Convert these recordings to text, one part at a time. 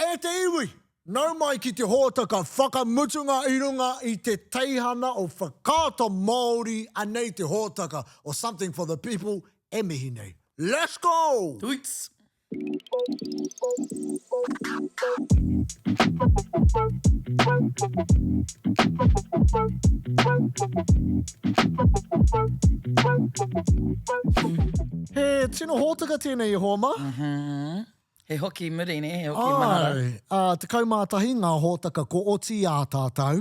E te iwi, nau mai ki te hōtaka whakamutunga i runga i te teihana o Whakaata Māori, anei te hōtaka o Something for the People e mihi nei. Let's go! Toots! He tino hōtaka tēnei e hoa mā. He hoki muri, nē, he hoki mahara. Āe, ā, 11 ngā hōtaka ko oti i ā tātou,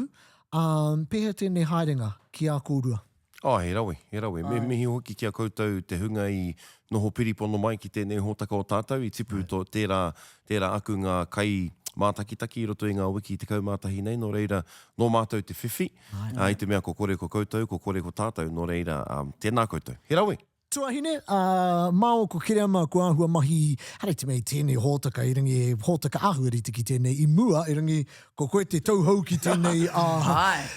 ā, pēhea tēnei haerenga ki a kōrua? Ā, he rawe, he rawe. Me mihi hoki ki a koutou te hunga i noho piripono mai ki tēnei hōtaka o tātou, i tipu tō tērā, tērā aku ngā kai mātakitaki i roto i ngā wiki 11 nei, nō reira, nō mātou te whiwhi, ā, i te mea ko kore ko koutou, ko kore ko tātou, nō reira, ā, tēnā koutou. He rawe! Tuahine, ā, mā ōku kereama kua āhua mahi, haere te mea i tēnei hōtaka, erangi he hōtaka āhua rite ki tēnei i mua, erangi ko koe te tauhou ki tēnei, ā,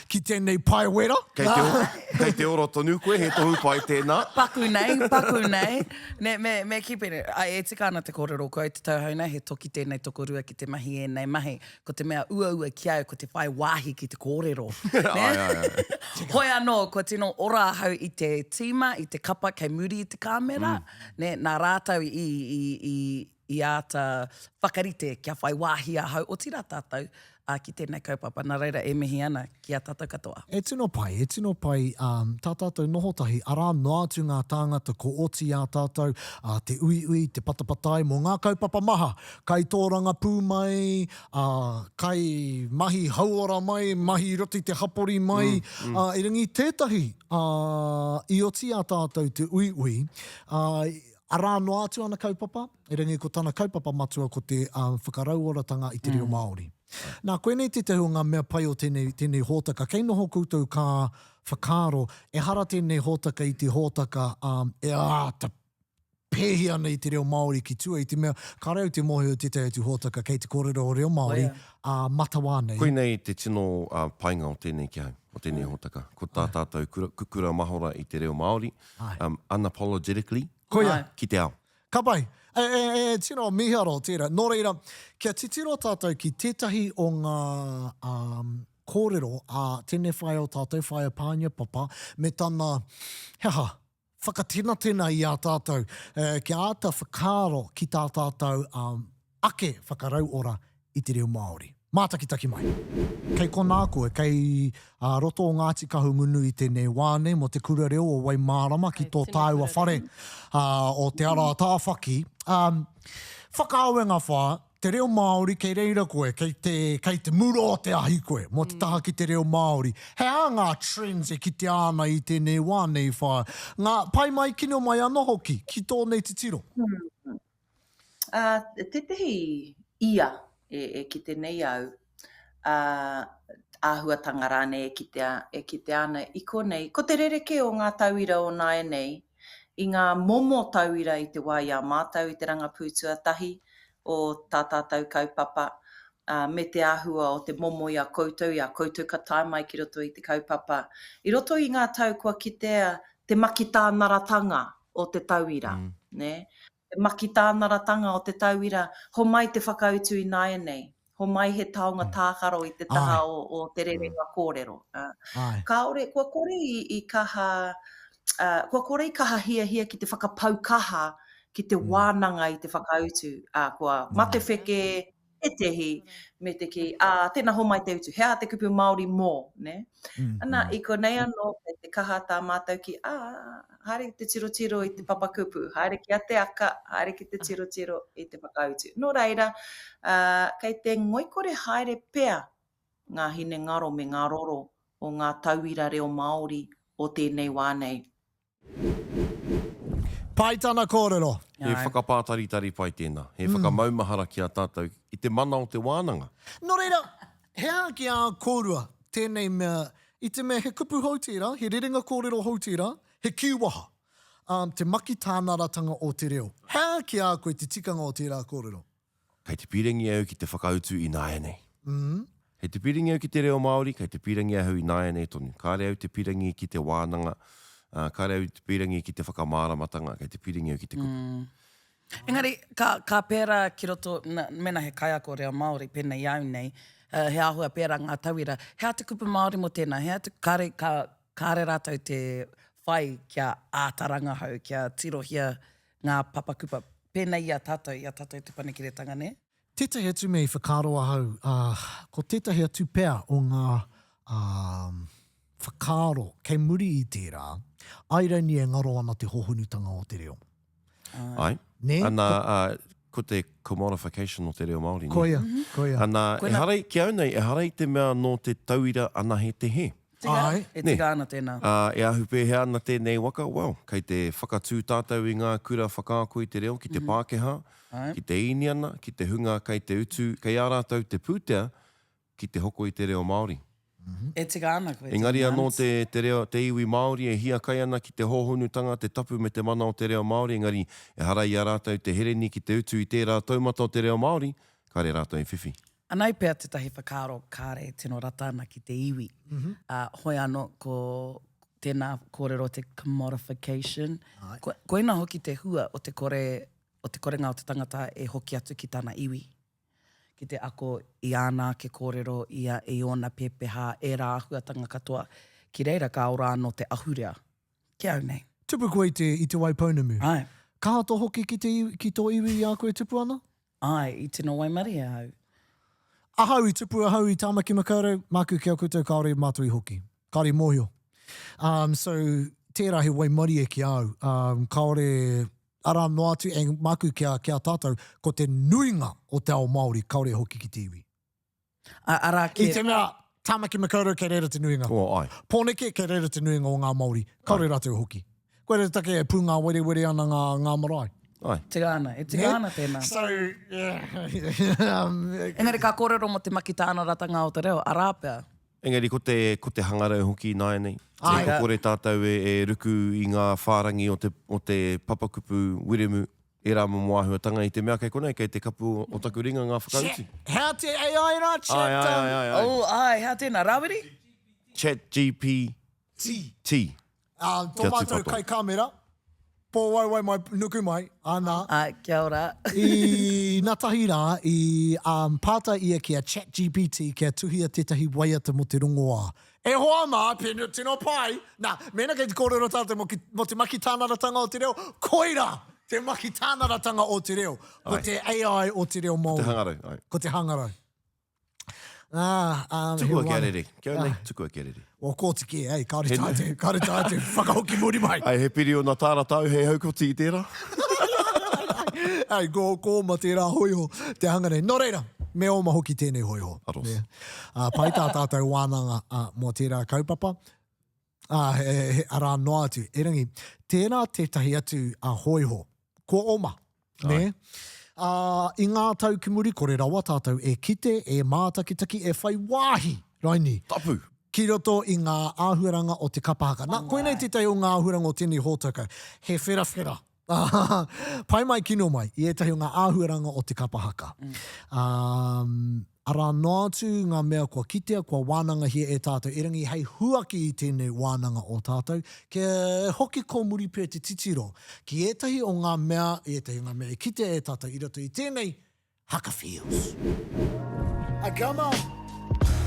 ki tēnei pae wera. Kei te, kei te ora tonu koe, he tohu pai tēnā. Paku nei, paku nei. Me, me, me kī pēnei, āe, e tika ana te kōrero, ko au te tauhou nei, he toki tēnei tokorua ki te mahi ēnei mahi. Ko te mea uaua ki au, ko te whai wāhi ki te kōrero. Nē? Āe, āe, āe. Hoi anō, kua tino ora ahau i te tīma, i te kapa kei muri i te kāmera, nē, nā rātou i, i, i, i āta whakarite kia whai wāhi ahau, otirā tātou, ā, ki tēnei kaupapa. Nā reira, e mihi ana ki a tātou katoa. E tino pai, e tino pai, ā, tā tātou noho tahi, arā noa atu ngā tāngata ko oti i a tātou, ā, te uiui, te patapatai mō ngā kaupapa maha, kai tōrangapū mai, ā, kai mahi hauora mai, mahi i roto i te hapori mai, ā, erangi tētahi, ā, i oti i a tātou te uiui, ā, arā noa atu ana kaupapa, Erangi ko tana kaupapa matua ko te whakarauoratanga i te reo Māori. Nā, koinei tētahi o ngā mea pai o tēnei, tēnei hōtaka. Kei noho koutou ka whakaaro, ehara tēnei hōtaka i te hōtaka e āta pēhi ana i te reo Māori ki tua, i te mea kāore au te mōhio tētahi atu hōtaka kei te kōrero reo Māori ā matawā nei. Koinei te tino painga o tēnei ki ahau, o tēnei hōtaka. Ko tā tātou kura, kura mahora i te reo Māori, unapologetically, Koia. ki te ao. Ka pai. E, e, e, tino miharo tērā. Nō reira, kia titiro tātou ki tētahi o ngā um, kōrero a tēnei whaea o tātou, Whaea Pānia Papa, me tana, he aha, whakatenatena i a tātou, e, kia āta whakaaro ki tā tātou um, ake whakarauora i te reo Māori. Mātakitaki mai. Kei konā koe, kei roto o Ngāti Kahungunu i tēnei wā nei mō te kura reo o Waimārama ki tō tāua whare o Te Ara Tāwhaki. Whakaawenga whā, te reo Māori kei reira koe, kei te, kei te mura o te ahi koe mō te taha ki te reo Māori. He aha ngā trends e kitea ana i tēnei wā nei whā? Ngā pai mai, kino mai anō hoki ki tō nei titiro. Ā, tētehi ia e, e kite nei au, ā, āhuatanga rānei e kitea, e kitea ana i konei, ko te rerekē o ngā tauira o nāianei, i ngā momo tauira i te wā i a mātou i te rangapū tuatahi o tā tātou kaupapa, ā, me te āhua o te momo i a koutou, i a koutou ka tae mai ki roto i te kaupapa. I roto i ngā tau kua kitea te makitānaratanga o te tauira, nē? Te makitānaratanga o te tauira, homai te whakautu ināianei, homai he taonga tākaro i te taha o, o te rerenga kōrero. Kāore, kua kore i, i kaha, uh, kua kore i kaha hiahia ki te whakapau kaha ki te wānanga i te whakautu, ā, kua matewheke, ētehi, me te kī, ā, tēnā homai te utu, he aha te kupu Māori mō, nē? Ana, i konei anō, kei te kaha tā mātou ki, ā, haere ki te tirotiro i te papakupu, haere ki a Te Aka, haere ki te tirotiro i te whakautu. Nō reira, ā, kei te ngoikore haere pea ngā hinengaro me ngā roro o ngā tauira reo Māori o tēnei wā nei. Pai tana kōrero. He whakapātaritari pai tēnā. He whakamaumahara ki a tātou i te mana o te wānanga. Nō reira, he aha ki a kōrua tēnei mea, i te mea he kupu hou tērā, he rerenga kōrero hou tērā, he kīwaha, te makitānaratanga o te reo. He aha ki a koe te tikanga o tērā kōrero? Kei te pīrangi au ki te whakautu ināianei. Kei te pīrangi au ki te reo Māori, kei te pīrangi ahau ināianei tonu. Kāre au te pīrangi ki te wānanga, ā, kāre au te pīrangi ki te whakamāramatanga, kei te pīrangi au ki te kupu. Engari, ka, ka pērā ki roto, na, mēnā he kaiako reo Māori, pēnei i a au nei, uh, he āhua pērā ngā tauira, he aha te kupu Māori mō tēnā, he aha te, kāre, ka, kāre rātou te whai kia āta rangahau, kia tirohia ngā papakupa, pēnei i a tātou, i a tātou i Te Panekiretanga, nē? Tētahi atu mea i whakaaro ahau, ā, ko tētahi atu pea o ngā, ā, whakaaro kei muri i tērā, airani e ngaro ana te hōhonutanga o te reo. Āe. Nē? Ana, ā, ko te commodification o te reo Māori, nē? Koia, koia. Ana, ehara i, ki au nei, ehara i te mea nō te tauira anahe te hē. Tika, Āe. e tika ana tēnā. Ā, e ahu pēhea ana tēnei waka? Well, kei te whakatū tātou i ngā kura whakaako i te reo ki te Pākehā, ki te Īniana, ki te hunga kei te utu, kei a rātou te pūtea ki te hoko i te reo Māori. E tika ana koe, Engari Tim anō Nance. te, te reo, te iwi Māori e hiakai ana ki te hōhonutanga, te tapu me te mana o te reo Māori, engari ehara i a rātou te hereni ki te utu i tērā taumata o te reo Māori, kāre rātou i whiwhi. Anei pea tētahi whakaaro kāre e tino rata ana ki te iwi. Ā, hoi anō, ko tēnā kōrero te commodification, ko, koina hoki te hua o te kore, o te korenga o te tangata e hoki atu ki tana iwi, ki te ako i āna ake kōrero, i a, i ōna pepeha, ērā āhuatanga katoa, ki reira ka ora anō te ahurea. Ki au nei. Tupu koe i te, i Te Waipounamu. Āe. Kaha tō hoki ki te iwi, ki tō iwi i a koe e tupu ana? Āe, i tino waimarie ahau. Ahau, i tupu ahau i Tāmaki Makaurau, māku ki a koutou kāore mātou i hoki. Kāore i mōhio. Um, so, tērā he waimarie ki a au. Um, kāore, arā noa atu, and māku ki a, ki a tātou, ko te nuinga o te ao Māori kāore e hoki ki te iwi. A, arā I te mea, Tāmaki Makaurau kei reira te nuinga. Oh, ai. Pōneke kei reira te nuinga o ngā Māori. Kāore rātou hoki. Koira te take e pūngāwerewere ana ngā, ngā marae. Ai. Tika ana, e tika ana tēnā. So, yeah. um, Engari ka kōrero mō te makitānaratanga o te reo, arā pea. Engari ko te, ko te hangarau hoki ināianei. Ai. Kua kore tātou e, e ruku i ngā whārangi o te, o te papakupu Wiremu Ērā momo āhuatanga i te mea kei konei, kei te kapu o taku ringa ngā whakautu. Hea te AI rā, chat? Āe, āe, āe, āe, āe. Oh, āe, hea tēnā, Rāwiri? Chat GPT. T. Ā, tō Kia mātou tūpato. kaikāmera, pōwaiwai mai, nuku mai, ana. Āe, kia ora. I natahi rā, i um, pātai ia ki a Chat GPT kia tuhia tētahi waiata mō te rongoā. E hoa mā, pēnei tino pai! Nā, mēnā kei te kōrero tātou mō, ki, mō te makitānaratanga o te reo, koirā te makitānaratanga o te reo. Ko Ai. te AI o te reo Māori. Ko te hangarau, ai. Ko te hangarau. Ā, um, he Tukua kia wā- rere. Kia nei, tukua kia rere. O kōti kē, ei, kāore tā te, kāore tā te whakahoki muri mai. Ai, he piriona tāra tāu hei haukoti i tērā. Ai, ko, ko oma tērā hōiho te hanga nei. Nō reira, me oma hoki tēnei hōiho. Aros. Nē. Ā, pai tā tātou wānanga ā, mō tērā kaupapa. Ā, he, he, arā noa atu. Erangi, tērā tētahi atu a hōiho, kua oma, nē? Ā, i ngā tau ki muri, kore rawa tātou e kite, e mātakitaki, e whai wāhi, raini. Tapu! Ki roto i ngā āhuaranga o te kapa haka. Nā, koinei tētahi o ngā āhuaranga o tēnei hōtaka, he wherawhera. Pai mai kino mai i ētahi o ngā āhuaranga o te kapa haka. Um, arā noa atu ngā mea kua kitea, kua wānangahia e tātou, erangi hei huaki i tēnei wānanga o tātou, kia hoki kōmuri pea te titiro ki ētahi o ngā mea, i ētahi o ngā mea i kitea e tātou i roto i tēnei Haka Feels. Ah, come on.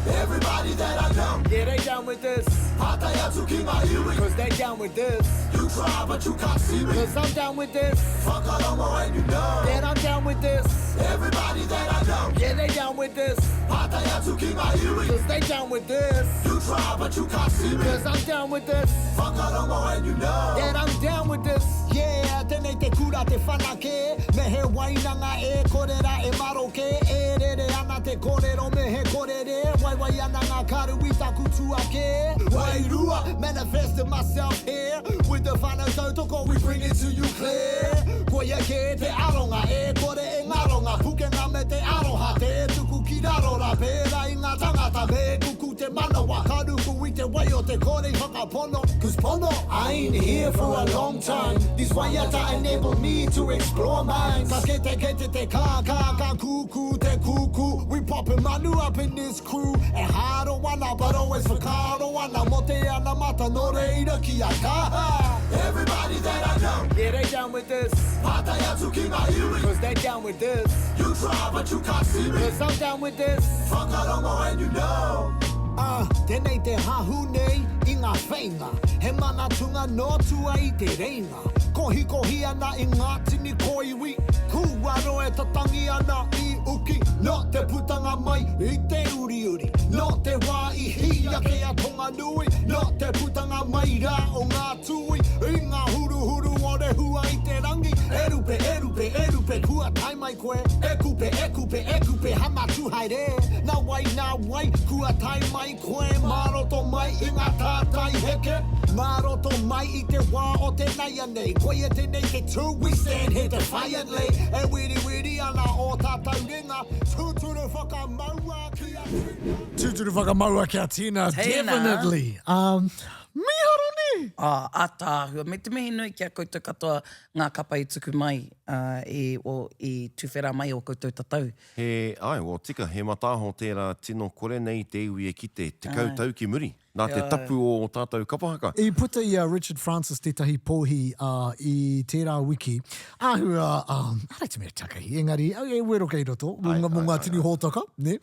Everybody that I know. Yeah, they down with this. Pātai atu ki ngā iwi. Cause they down with this. You try but you can't see me. Cause I'm down with this. Whakarongo and you know. That I'm down with this. Everybody that I know. Yeah, they down with this. Pātai atu ki ngā iwi. Cause they down with this. You try but you can't see me. Cause I'm down with this. Whakarongo and you know. That I'm down with this. Yeah, tēnei te kura te whanake. Me he wainanga e kore ra e maroke E rere ana te korero me he korere Waiwai ana ngā karu i taku tuake Wairua, manifested myself here With the whanau tautoko we bring it to you clear Koia kē te aronga e kore e ngaro Ngā pukenga me te aroha tē tuku ki raro rā Pērā i ngā tangata me kuku te manawa Ka ruku i te wai o te kore i whakapono Cause pono, I ain't here for a long time These waiata enable me to explore minds Ka kete kete te kā kā, ka kūkū te kūkū We poppin' manu up in this crew E hāro ana. ana But always whakaaro ana mō te anamata Nō reira kia kaha Everybody that I know Yeah they down with this Pātai atu ki ngā iwi Cause they down with this You try but you can't see me Cause I'm down with this Whakarongo and you know Ah, tēnei te hahu nei i ngā wheinga He mana tunga nō tua i te reinga Kohikohi ana i ngā tini kōiwi Kūaro e tatangi ana i uki Nō te putanga mai i te uriuri Nō te wā i hī ake a Tonganui Nō te putanga mai rā o ngā tūī I ngā huruhuru o Rehua i te rangi E rupe, e rupe, e rupe, kua tae mai koe E kupe, e kupe, e kupe, hama tū haere Nā wai, nā wai, kua tae mai koe Mā roto mai i ngā tātai heke Mā roto mai i te wā o te naianei Koia tēnei te tū, we stand here defiantly E wiriwiri ana ō tātou ringa Tūturu whakamaua kia tina Tūturu whakamaua kia tina, definitely. Um, Mīharo nē! Ā, ātaahua. Me te mihi nui ki a koutou katoa ngā kapa i tuku mai, ā, i, o, i tuwhera mai ō koutou tatau. He, āe, o tika, he mataaho tērā tino kore nei te iwi e kite, 10 tau ki muri, nā te tapu o ō tātou kapa haka. I puta i a Richard Francis tētahi pōhi, ā, i tērā wiki, āhua, ā, āre te mea takahi, engari, e wero kei roto, mō ngā tini hōtaka, nē.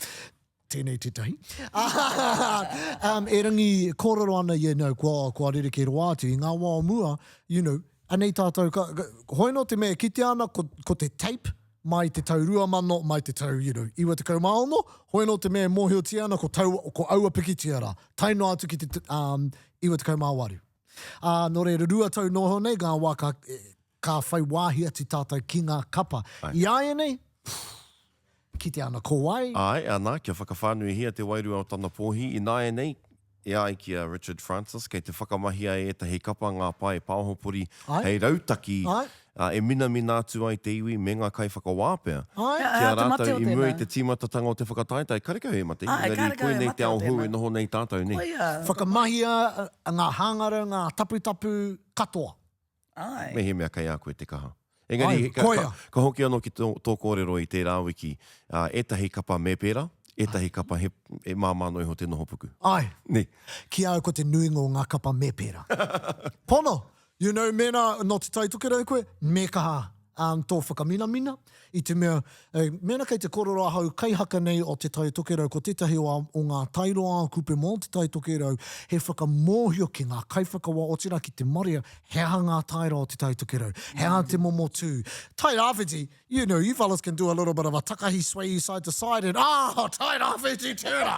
Tēnei tētahi. um, erangi, kōrero ana ia, no, kua, kua rerekē roa atu. I ngā wā o mua, you know, anei tātou, ka, ka, hoi nō te mea e kitea ana ko, ko te tape mai te tau 2000, mai te tau, you know, 96, hoi nō te mea e mōhiotia ana ko, tau, ko aua pikitia rā, tae noa atu ki te um, 98. Ā, nō reira, 2 tau noa iho nei ngā wā ka, ka whai wāhi atu tātou ki ngā kapa. I āianei, pfft, Kite ana ko wai. Āe, ana, kia whakawhānuihia te wairua o tana pōhi, ināianei, e ai ki a Richard Francis, kei te whakamahia e ētahi kapa ngā pae pāhopori hei rautaki e minamina atu ai te iwi me ngā kaiwhakawā pea ki a rātou i mua i te tīmatatanga o te whakataetae. Karekau he mate, engari koinei te ao hou e noho nei tātou, nē? Whakamahia ngā hangarau, ngā taputapu katoa. Āe. Mehemea kei a koe te kaha. Engari, Āe, ka, koia. ka, ka hoki anō ki tō, tō kōrero i tērā wiki, ā, ētahi kapa me pērā, ētahi kapa he, e māmā noa iho te noho puku. Āe. Nē. Ki a au ko te nuinga o ngā kapa me pērā. Pono! You know, mēnā nō Te Tai Tokerau koe, me kaha um, tō whakaminamina, i te mea, eh, mēnā kei te kōrero ahau kaihaka nei o Te Tai Tokerau, ko tētahi o, o ngā tairoa a Kupe mō Te Tai Tokerau, he whakamōhio ki ngā kaiwhakawā, otirā ki te marea, he aha ngā taera o Te Tai Tokerau, he aha te momo tū. Tai Rāwhiti, you know, you fellas can do a little bit of a takahi sway side to side and, ah, Tai Rāwhiti tērā!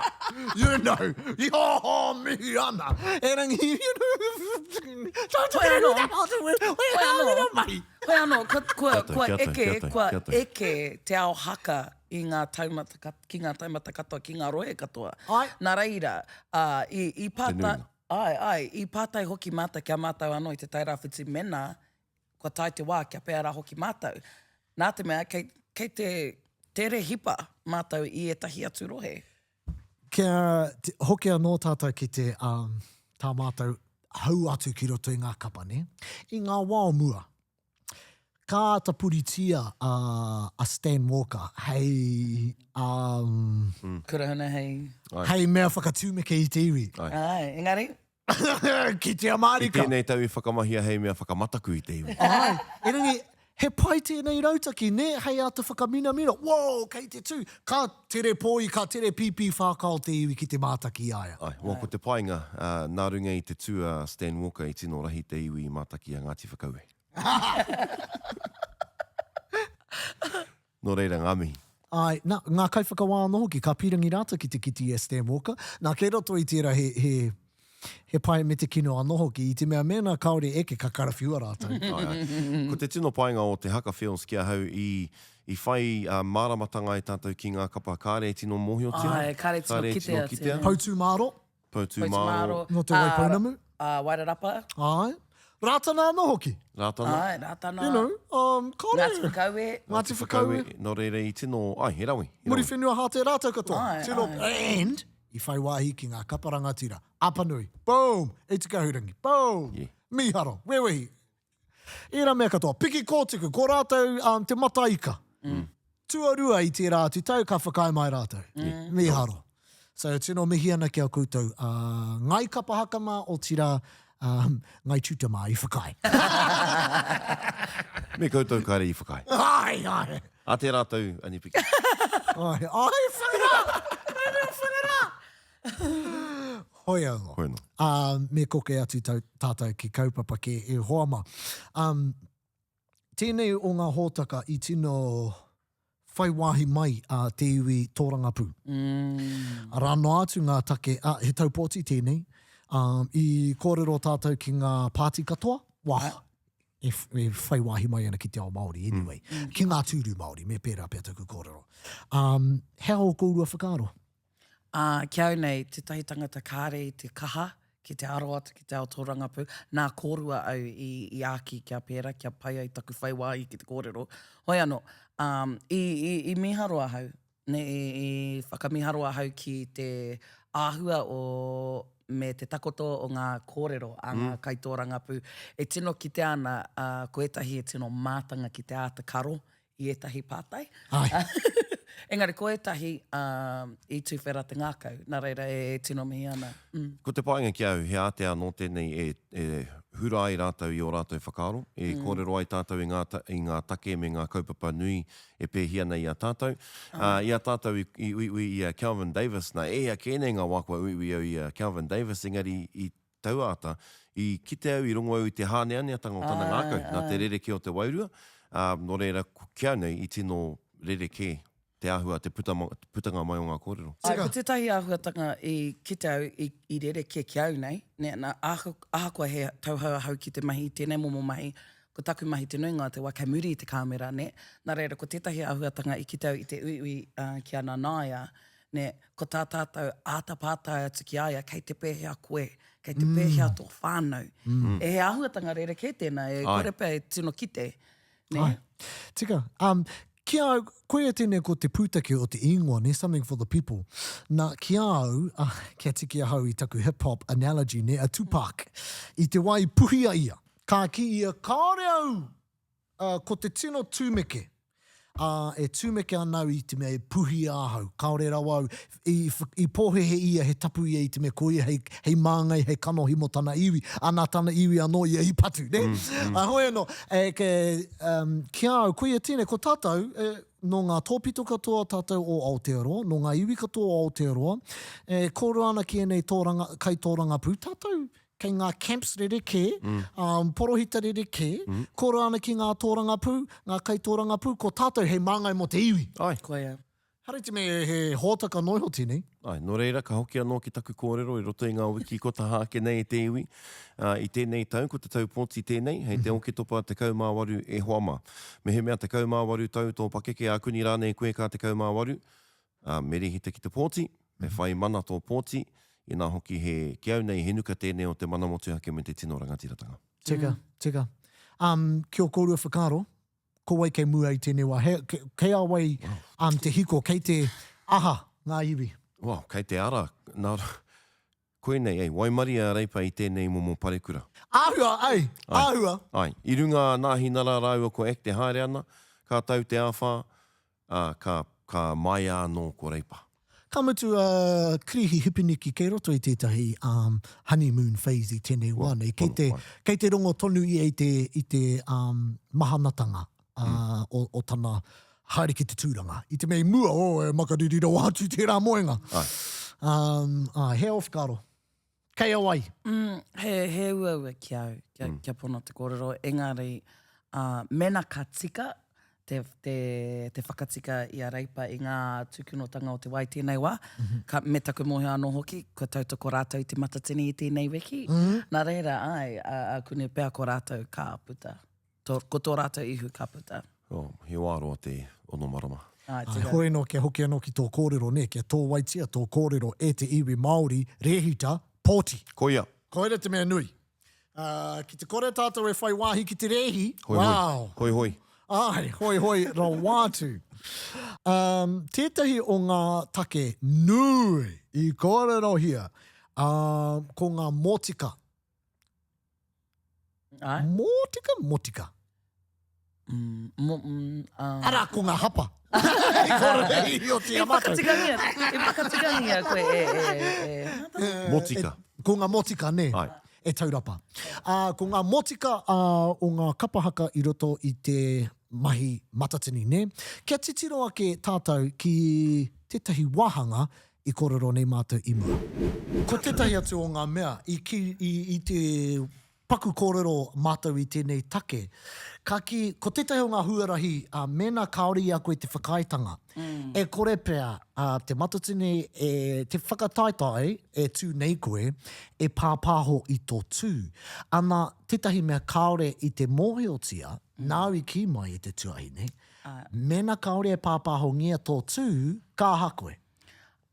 You know, i ho mihi ana. Erangi, you know, Tai Tokerau, Hoi anō, Hoi anō, kua, kua, kua eke, kua eke te ao haka i ngā taumata, ki ngā taumata katoa, ki ngā rohe katoa. Āe. Nā reira, ā, i, i pātai, āe, āe, i pātai hoki mātou ki a mātou anō i Te Tairāwhiti mēnā kua tae te wā kia pērā hoki mātou. Nā te mea, kei, kei te tere hipa mātou i ētahi atu rohe. Kia hoki anō tātou ki te, um, tā mātou hau atu ki roto i ngā kapa, nē? I ngā wā o mua, ka āta puritia a, a Stan Walker hei, um, Kurahuna hei. Hei mea whakatūmeke i te iwi. Āe, engari, Kitea mārika. I tēnei tau i whakamahia hei mea whakamataku i te iwi. Āe, erangi, he pai tēnei rautaki, nē, hei āta whakaminamina, whoa, kei te tū! Ka tere pōi, ka tere pīpī whākao te iwi ki te mātaki i a ia. Āe, well, ko te painga, nā runga i te tū a Stan Walker i tino rahi te iwi i mātaki a Ngāti Whakaue. Nō reira, ngā mihi. Āe, nā, ngā kaiwhakawā anō hoki, ka pīrangi rātou ki te kite i a Stan Walker. Nā, kei roto i tērā he, he, he pai me te kino anō hoki, i te mea mēnā kāore eke ka karawhiua rātou. Āe, āe. Ko te tino painga o te Haka Feels ki ahau i, i whai māramatanga ai tātou ki ngā kapa kāre e tino mōhiotia, Āe, kāre e tino kāre e tino kitea kitea. tēnei. Poutūmāro. Poutūmāro. Nō Te Waipounamu. Ā, Wairarapa. Āe. Rātana anō hoki. Rātana. Āe, Rātana. You know, um, kāore. Ngāti Whakaue. Ngāti Whakaue. Nō reira i tino, āe, he rawe. He rawe. Muriwhenua Hāte rātou katoa. Āe, Tino, āe. and, i whai wāhi ki ngā kapa rangatira. Apanui. Boom! Itikahurangi. Boom! Yeah. Mīharo. Wewehi. Ērā mea katoa. Piki kōtuku, ko rātou um, te mataika. Mm. Tuarua i tērā atu tau, ka whakaae mai rātou. Mm. Mīharo. So, tino mihi ana ki a koutou, uh, Ngai Kapa Haka mā, otirā, um, Ngai Tuta mā i whakaae. Me koutou kāre i whakaae. Ai, ai. A tērā tau, Anipiki. Ai, ai, whakarā! Ai, whakarā! Hoi anō. Hoi anō. Um, me koke atu tau, tātou ki kaupapa kē e hoa mā. Um, tēnei o ngā hōtaka i tino whai wāhi mai a te iwi tōrangapū. Mm. Arā noa atu ngā take, a, he tau pōti tēnei, um, i kōrero tātou ki ngā pāti katoa, wā, e, e whai wāhi mai ana ki te ao Māori anyway, mm. ki ngā tūru Māori, me pērā pea taku kōrero. Um, he aha o kōrua whakaaro? Ā, ki au nei, tētahi tangata kāre i te kaha ki te aro atu ki te ao tōrangapū, nā kōrua au i, i āki kia pērā, kia pai ai taku whai wāhi ki te kōrero. Hoi anō, ā, i, i, i mīharo ahau, nē, i, i whakamīharo ahau ki te āhua o, me te takoto o ngā kōrero a ngā kaitōrangapū. E tino kitea ana, ā, ko ētahi e tino mātanga ki te āta karo i ētahi pātai. Āe. Engari ko ētahi i tuwhera te ngākau, nā reira e tino mihi ana. Mm. Ko te painga ki a au, he ātea anō tēnei e, e hura ai rātou i ō rātou whakaaro, e mm. kōrero ai tātou i ngā, i ngā take me ngā kaupapa nui e pēhi ana i a tātou. Uh, i a tātou i, i uiui i a Kelvin Davis, nā, e hia kē nei ngā wā kua uiui au i a Kelvin Davis, engari i taua ata, i kite au, i rongo au i te hāneaneatanga o tana ngākau, nā te rerekē o te wairua, ā, nō reira, ki au nei, i tino rerekē te āhua, te putanga mai o ngā kōrero. Āe, ko tētahi āhuatanga i kite au, i, i rerekē ki au nei, nē, nā, ahakoa he tauhou ahau ki te mahi i tēnei momo mahi, ko taku mahi te nuinga o te wā kei muri i te kāmera, nē, nā reira, ko tētahi āhuatanga i kite au i te uiui ki a Nanaia, Nē, ko tā tātou āta pātai atu ki a ia, kei te pēhea koe, kei te pēhea tō whānau. E he āhuatanga rerekē tēnā, e kore pea e tino kite, nē? Āe. Tika. Um, ki a au, koia tēnei ko te pūtake o te ingoa, nē, something for the people. Nā, ki a au, uh, kia tiki ahau i taku hip hop analogy, nē, a Tupac, i te wā i puhia ia, ka kī ia, kāore au Ā, ko te tino tumeke, ā, e tumeke ana au i te mea e puhia ahau, kāore rawa au, i, i pōhēhē ia he tapu ia i te mea ko ia hei, hei māngai, hei kanohi mō tana iwi, ā, nā tana iwi anō ia i patu, nē? Ā, hoi anō, e, ke, um, ki a au, koia tēnei, ko tātou, e, nō ngā tōpito katoa tātou o Aotearoa, nō ngā iwi katoa o Aotearoa, e kōrero ana ki ēnei tōranga, kaitōrangapū, tātou, kei ngā camps rerekē, um, porohita rerekē, mm. koro ana ki ngā tōrangapū, ngā kaitōrangapū, ko tātou hei māngai mō te iwi. Ai. Koia. Hara i te mea he hōtaka noa iho tēnei. Ai, nō reira, ka hoki anō ki taku kōrero i roto i ngā wiki kua taha ake nei e te iwi. Uh, I tēnei tau, ko te tau pōti tēnei, hei te Oketopa 18 e hoa mā. Mehemea 18 tau tō pakeke, ākuni rānei koe ka 18, Ā, me rēhita ki te pōti, me whai mana tō pōti, inā hoki he, ki au nei, he nuka tēnei o te mana motuhake me te tino rangatiratanga. Tika, tika. Um, ki ō kōrua whakaaro, ko wai kei mua i tēnei wā? He, ke, kei a wai um, te hiko, kei te aha ngā iwi? Well, kei te ara, nā, koinei, ei, waimarie a Reipa i tēnei momo parekura. Āhua, ai, āhua. Ai, i runga a Nāhinara rāua ko Act e haere ana, ka tau te āwhā, ā, ka, ka maea anō ko Reipa. Ka mutu a Karihi Hipiniki kei roto i tētahi um, honeymoon phase i tēnei wā nei. Kei te, kei te rongo tonu ia i te, i te um, mahanatanga uh, o, o tana haere ki te tūranga. I te mea i mua, oh, e makariri rawa atu tērā moenga. Ai. Um, ai, he ao whakaaro. Kei a wai? Mm, he, he uaua ki au, kia, mm. kia pono te kōrero, engari, uh, mena ka tika te, te, te whakatika i a Reipa i ngā tūkinotanga o te wai tēnei wā, mm -hmm. ka, me taku mōhio anō hoki, kua tautoko rātou i te matatini i tēnei wiki, mm -hmm. nā reira, ai, a, a kune pea ko rātou ka puta. Tō, ko tō rātou ihu ka puta. Oh, he wā roa te ono marama. Āe, tika. Āe, hoi anō kia hoki anō ki tō kōrero, nē, kia tōwaitia tō kōrero e te iwi Māori, rēhita, pōti. Koia. Koira te mea nui. Ā, ki te kore tātou e whai wāhi ki te rēhi, Hoi hoi. wow! Hoi hoi. Āe, hoi hoi rawa atu. Um, tētahi o ngā take nui i kōrerohia, ā, ko ngā mōtika. Ai. Mōtika, motika. Mm, mo, mm, uh... Arā, ko ngā hapa. I kore i oti a I mātou. whakatikangia, i whakatikangia koe e, e, e. Motika. Ko ngā motika, nē. Ai. E taurapa. Ā, ko ngā motika ā, o ngā kapa haka i roto i te mahi matatini, nē. Kia titiro ake tātou ki tētahi wāhanga i kōrero nei mātou i mua. Ko tētahi atu o ngā mea i kī, i, i te paku kōrero mātou i tēnei take, ka kī, ko tētahi o ngā huarahi, ā, mēnā kāore i a koe te whakaaetanga, e kore pea, ā, Te Matatini e, te whakataetae e tū nei koe, e pāpāho i tō tū. Ana, tētahi mea kāore i te mōhiotia, nāu i kī mai e te tuahine, mēnā kāore e pāpāhongia tō tū, ka aha koe?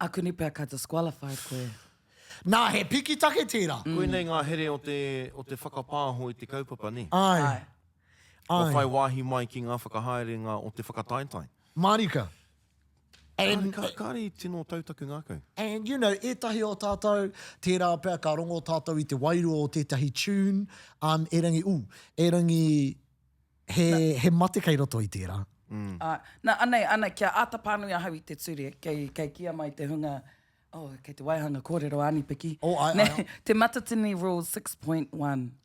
Akuni pea ka disqualified koe. Nā, he piki take tērā. Koinei ngā here o te, o te whakapāho i te kaupapa, nē? Āe. Āe. Kua whai wāhi mai ki ngā whakahaerenga o te whakataetae. Mārika. And, Kāre, kāre i tino tau taku ngākau. And, you know, ētahi o tātou, tērā pea ka rongo tātou i te wairua o tētahi tune, um, erangi, ooh, erangi, He, he mate kei roto i tērā. Mm. Āe. Nā, anei, anei, kia āta pānui ahau i te ture, kei, kei kīia mai te hunga, oh, kei te waihanga kōrero a Ani Piki. Oh, āe, āe, āe. Te Matatini Rule 6.1.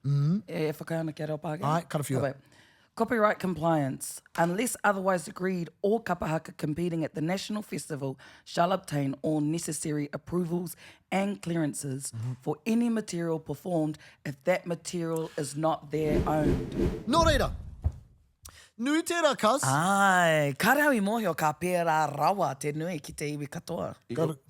Mm. E, e whakaae ana kia reo Pākehā? Āe, karawhiua. Ka pai. Copyright compliance. Unless otherwise agreed, all kapa haka competing at the National Festival shall obtain all necessary approvals and clearances mm -hmm. for any material performed if that material is not their own. Nō reira, nui tērā, cuz. Āe, kāre au i mōhio ka pērā rawa te nui ki te iwi katoa.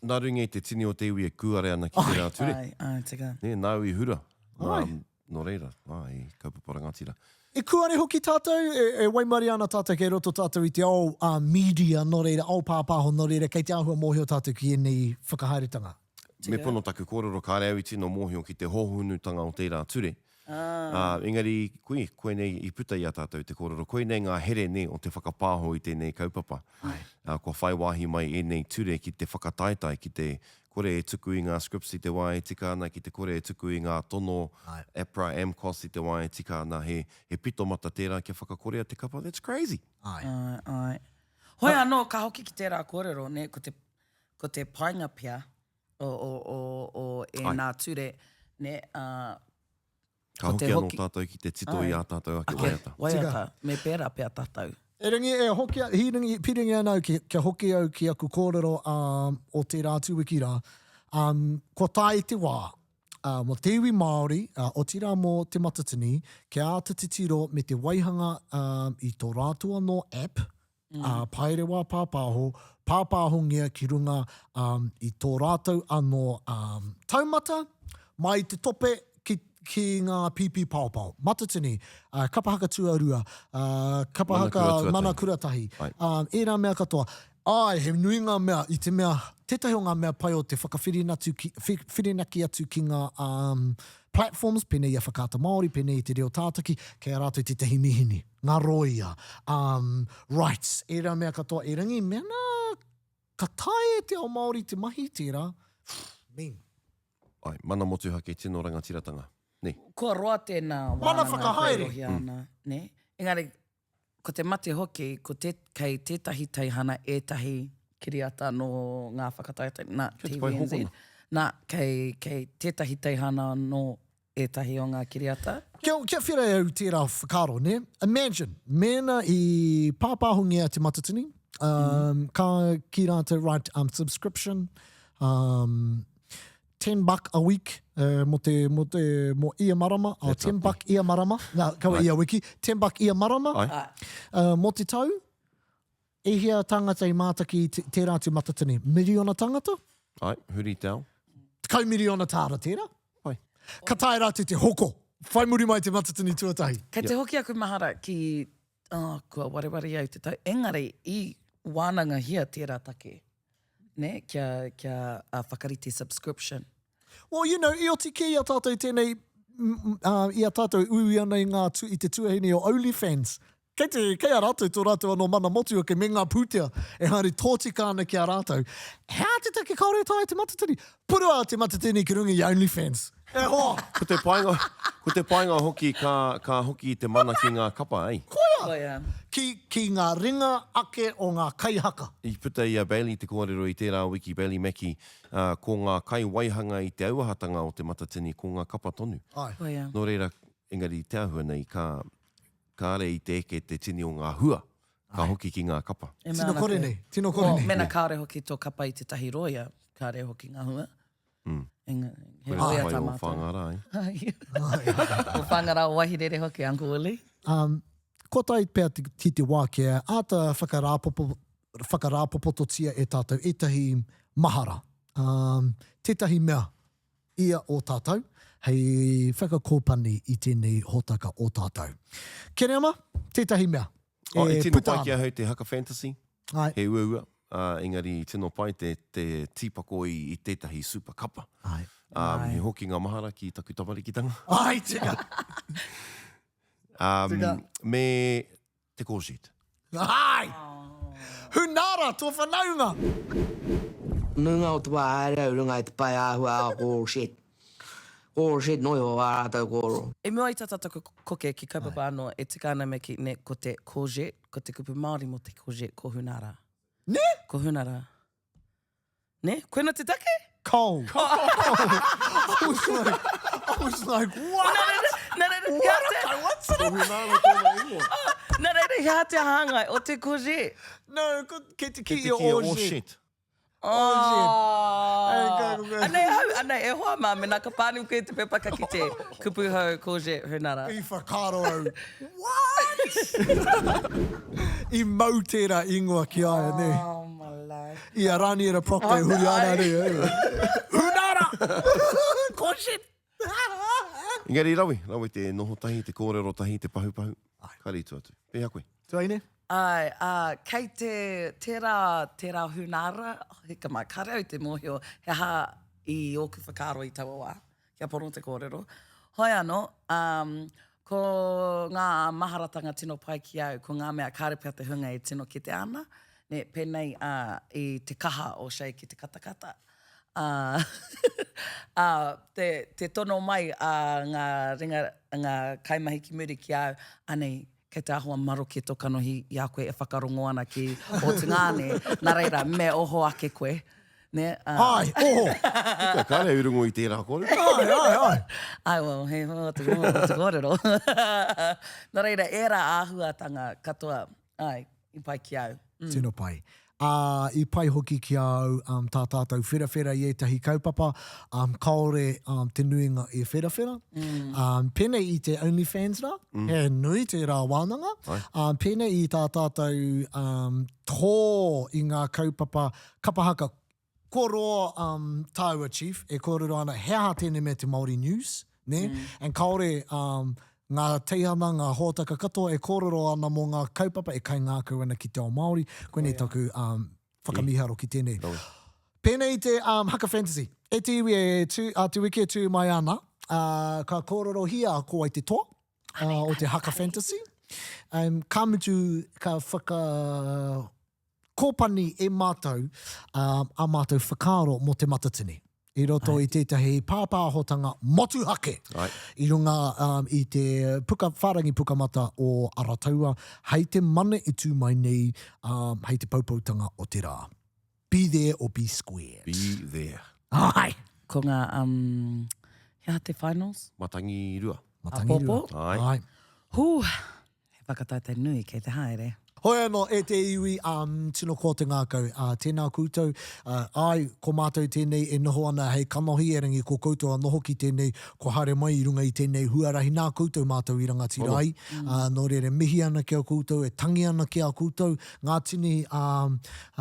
Nā runga i te tini o te iwi e kūare ana ki tērā ture. Āe, āe, tika. Nē, nāu i hura. Nā, nō reira, āe, kaupapa rangatira. E kūare hoki tātou, e, e waimarie ana tātou kei roto tātou i te ao ā, media, nō reira, ao pāpāho, nō reira, kei te āhua mōhio tātou ki ēnei whakahaeretanga. Me pono taku kōrero, kāre au i tino mōhio ki te hōhonutanga o tērā ture. Ā, engari, kui, koinei i puta i a tātou te kōrero, koinei ngā here nē o te whakapāho i tēnei kaupapa. Ā, kua whai wāhi mai ēnei ture ki te whakataetae, ki te kore e tuku i ngā scripts i te wā e tika ana, ki te kore e tuku i ngā tono APRA, AMCOS i te wā e tika ana, he, he pitomata tērā kia whakakorea te kapa, that's crazy! Āe. Āe, āe. Hoi anō, ka hoki ki tērā kōrero, nē, ko te ko te painga pea o, o, o, o ēnā ture, nē, ā, Ka hoki anō tātou ki te tito i ā tātou ake waiata. Waiata, me pērā pea tātou. Erangi, e hoki, hīrangi, pīrangi ana au ki, kia hoki au ki aku kōrero um, o tērā atu wiki rā. Um, kua tae te wā uh, mō te iwi Māori, uh, otirā mō Te Matatini, kia āta titiro me te waihanga um, i tō rātou anō app, ā, paerewa pāpāho, pāpāhongia ki runga um, i tō rātou anō um, taumata, mai i te tope ki, ki ngā pīpī paopao. Matatini, uh, kapa haka tuarua, uh, kapa haka mana kura tahi, um, ērā mea katoa. Āe, he nui ngā mea, i te mea, tētahi o ngā mea pai o te whakawhirinatu ki, whirinaki atu ki ngā um, platforms, pēnei i a Whakaata Māori, pēnei i te reo tātaki, kei a rātou tētahi mihini. Ngā rōia, um, rights, ērā mea katoa, erangi, mēnā ka taea e te ao Māori te mahi tērā, mean. Ai, mana motuhake, tino rangatiratanga, nē. Kua roa tēnā Mana wānanga whakahaere. kōrohia ana, nē? Engari, ko te mate hoki, ko te, kei tētahi teihana ētahi kiriata nō ngā whakataetae, nā, Kei te pai TVNZ, hokona. nā, kei, kei tētahi teihana anō ētahi o ngā kiriata. Kia, kia whira e au tērā whakaaro, nē? Imagine, mēnā i pāpāhongia Te Matatini, um, ka kī rātou, right, um, subscription, um, 10 buck a week, uh, mō te, mō te, mō ia marama, oh, 10 buck ia marama, nā, kaua ia wiki, 10 buck ia marama, Ai. uh, mō te tau, E hia tāngata i mātaki i tērā atu matatini? Miriona tāngata? Āe, huri te ao. 10 miriona tāra tērā. Pai. Ka taea rātou te hoko, whai muri mai te matatini tuatahi. Kei te hoki aku mahara ki, oh, kua wareware au te tau, engari i wānangahia tērā take, nē, kia, kia whakarite subscription. Well, you know, i oti kē i a tātou tēnei, uh, i a tātou e uiui ana i ngā, i te tuahine o OnlyFans. Kei te, kei a rātou tō rātou anō mana motuhake me ngā pūtea e haere tōtika ana ki a rātou. He aha te take kāore e taea Te Matatini? Purua Te Matatini ki runga i OnlyFans. E hoa! Ko te painga, ko te painga hoki ka, ka hoki te mana ki ngā kapa, ei. Koia! Koia. Ki, ki ngā ringa ake o ngā kaihaka. I puta i a Bailey te kōrero i tērā wiki, Bailey Mackie, ā, ko ngā kaiwaihanga i te auahatanga o Te Matatini, ko ngā kapa tonu. Āe. Koia. Nō reira, engari te āhua nei, ka, Kāre i te eke te tini o ngā hua, ka hoki ki ngā kapa. E mea Tino ana kore koe. nei, tino kore Well, nei. mena kāore hoki tō kapa i tētahi rōia, kāre hoki ngā hua. Enga, he Koe rōia whai tā o mātou. Whāngārā, eh? O Whāngārā, o Waihirere hoki, Uncle Willie. Um, kua tae pea ki te wā kia āta whakarāpopo, whakarāpopototia e tātou ētahi mahara, um, tētahi mea ia o tātou hei whakakōpani i tēnei hōtaka o tātou. Kereama, tētahi mea Oh, e e tino puta pai ki ana. ahau te haka fantasy. Ai. He uaua, ā, engari tino pai te, te tīpako i, i tētahi super kapa. Ai. Um, he hokinga mahara ki taku tamarikitanga. Ai, tika. Um, Tika. me Te courgette. Ai! Hunara, tō whanaunga! Nuinga o te wā haere au runga i te pae āhua a courgette. Courgette noa iho ā rātou kōrero. I mua i tā tātou koke ki kaupapa anō, e tika ana me kī, nē, ko te courgette, ko te kupu Māori mō te courgette, ko hunara. Nē? Ko hunara. Ne? Koina te take? Cole. I was like, I was like, what? Nā reira, he aha te... Ko Hunara tōna ingoa. Nā reira, he aha te hāngai o te courgette? No, ko, kei te Kei kī te o kī o Orgette. Orgette. Oh. Anei ahau, anei, e hoa mā, mena ka pānui koe i te pepa ka kite, kupu hou, courgette, Hunara. I whakaaro au, what? I mau tērā ingoa ki a ia, nē? Oh my life. I a Raniera Procter e huri ana nei. Hunara! Courgette! Engari rawe, rawe te noho tahi, te kōrero tahi, te pahupahu. Kāre i tua atu. Pēhea koe? Tuahine? Āe, ā, kei te, tērā, tērā hunara, hika mā, kāre au te mōhio he aha i ōku whakaaro i taua wā, kia pono te kōrero. Hoi anō, ā, ko ngā maharatanga tino pai ki au, ko ngā mea kāre pea te hunga e tino kitea ana, nē, pēnei, ā, i te kaha o Shay ki te katakata, ā, ā, te, te tono mai a ngā ringa, ngā kaimahi ki muri ki a au, anei, Kei te āhua maroke tō kanohi i a koe e whakarongo ana ki ō tungāne, nā reira, me oho ake koe, nē, ā. Āe, oho! Ika, kāre au i rongo i tērā kōrero. Āe, āe, āe. Āe, well, he hoa te rongo o te kōrero. Nā reira, ērā āhuatanga katoa, āe, i pai ki au. Tino pai. Ā, i pai hoki ki a au um, tā tātou wherawhera i ētahi kaupapa, um, kāore um, te nuinga e wherawhera. Mm. Um, pēnei i te OnlyFans rā, mm. he nui tērā wānanga. Um, pēnei i tā tātou um, tō i ngā kaupapa kapa haka Kua roa um, tāua Chief e kōrero ana he aha tēnei mea te Māori News, nē? Mm. And kāore um, ngā teihana, ngā hōtaka katoa e kōrero ana mō ngā kaupapa e kaingākau ana ki te ao Māori. Koinei oh, yeah. taku um, whakamīharo ki tēnei. Oh. Pēnei i te um, Haka Fantasy. E te iwi e tū, a te wiki e tū mai ana, uh, ka kōrerohia ko wai te toa uh, o te Haka Fantasy. Um, ka mutu, ka whaka kōpani e mātou ā mātou whakaaro mō Te Matatini i roto i tētahi pāpāhotanga motuhake i runga i te puka, whārangi pukamata o Arataua hei te mane i tū mai nei hei te poupoutanga o te rā. Be there or be squared. Be there. Āe! Ko ngā, um, he aha te finals? Matangirua. Matangirua. Āpōpō? Āe. Āe. Hū! He whakataetae nui kei te haere. Hoi anō, e te iwi, ā, tino koa te ngākau, ā, tēnā koutou, ā, āe, ko mātou tēnei e noho ana hei kanohi, erangi ko koutou anō hoki tēnei, kua haere mai i runga i tēnei huarahi, nā koutou mātou i rangatira ai, ā, nō reira, e mihi ana ki a koutou, e tangi ana ki a koutou, ngā tini, ā,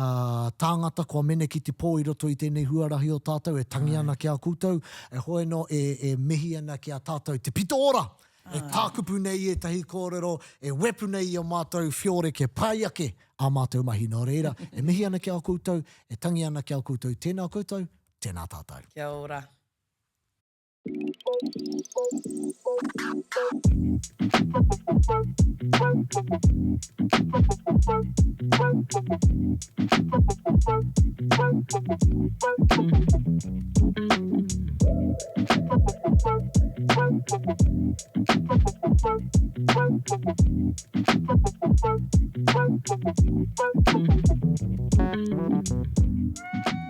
ā, tāngata kua mene ki te pō i roto i tēnei huarahi o tātou, e tangi ana ki a koutou, e hoi anō, e, e mihi ana ki a tātou te pito ora! E tākupu nei i ētahi kōrero, e wepu nei i a mātou whiore kia pai ake ā mātou mahi. Nō reira, e mihi ana ki a koutou, e tangi ana ki a koutou, tēnā koutou, tēnā tātou. Kia ora. Thank you.